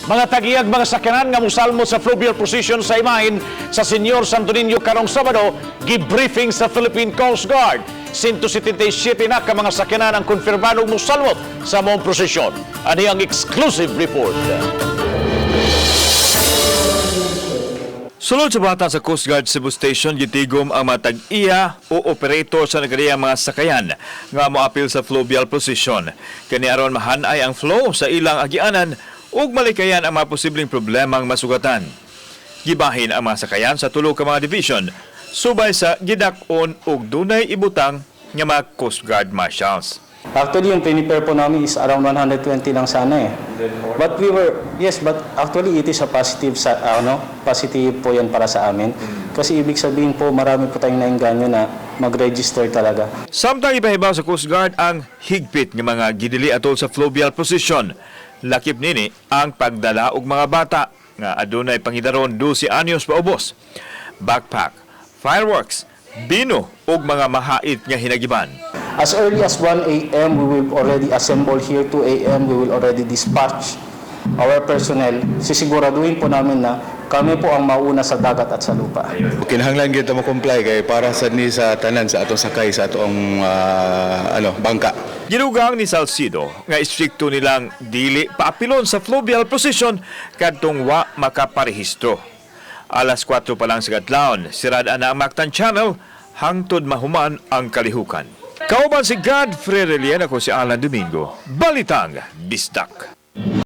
Mga tag-iyag mga sakyanan nga musalmot sa fluvial procession sa imahin sa Señor Santo Niño karong Sabado, gi-briefing sa Philippine Coast Guard. 177 na ka mga sakyanan ang konfirmadong musalmot sa maong prosesyon. Ani ang exclusive report. Sulod sa bata sa Coast Guard Cebu Station, gitigom ang mga tag-iya o operator sa nagkadiyang mga sakayan nga moapil sa fluvial procession. Kani aron mahanay ang flow sa ilang agianan ug malikayan ang mga posibleng problemang masugatan. Gibahin ang mga sakayan sa tulo ka mga division subay sa gidak-on ug dunay ibutang nga mga Coast Guard marshals. Actually, yung prepare po namin is around 120 lang sana eh. But we were, yes, but actually it is a positive, sa, ano, positive po yan para sa amin. Kasi ibig sabihin po, marami po tayong nainganyo na mag-register talaga. Samtang ipahibaw sa Coast Guard ang higpit nga mga gidili atol sa fluvial procession. Lakip nini ang pagdala og mga bata nga adunay pangidaron 12 anyos paubos. Backpack, fireworks, bino ug mga mahait nga hinagiban. As early as 1 a.m., we will already assemble here. 2 a.m., we will already dispatch our personnel. Sisiguraduhin po namin na kami po ang mauna sa dagat at sa lupa. Kinahanglan gyud ta mo comply kay para sad ni sa tanan sa atong sakay sa atong ano, bangka. Gidugang ni Salcido nga istrikto nilang dili paapilon sa fluvial procession kadtong wa makaparehistro. Alas 4 pa lang sa kadlawon, sirad na ang Mactan Channel hangtod mahuman ang kalihukan. Kauban si Godfrey Relian, ako si Alan Domingo. Balitang Bisdak.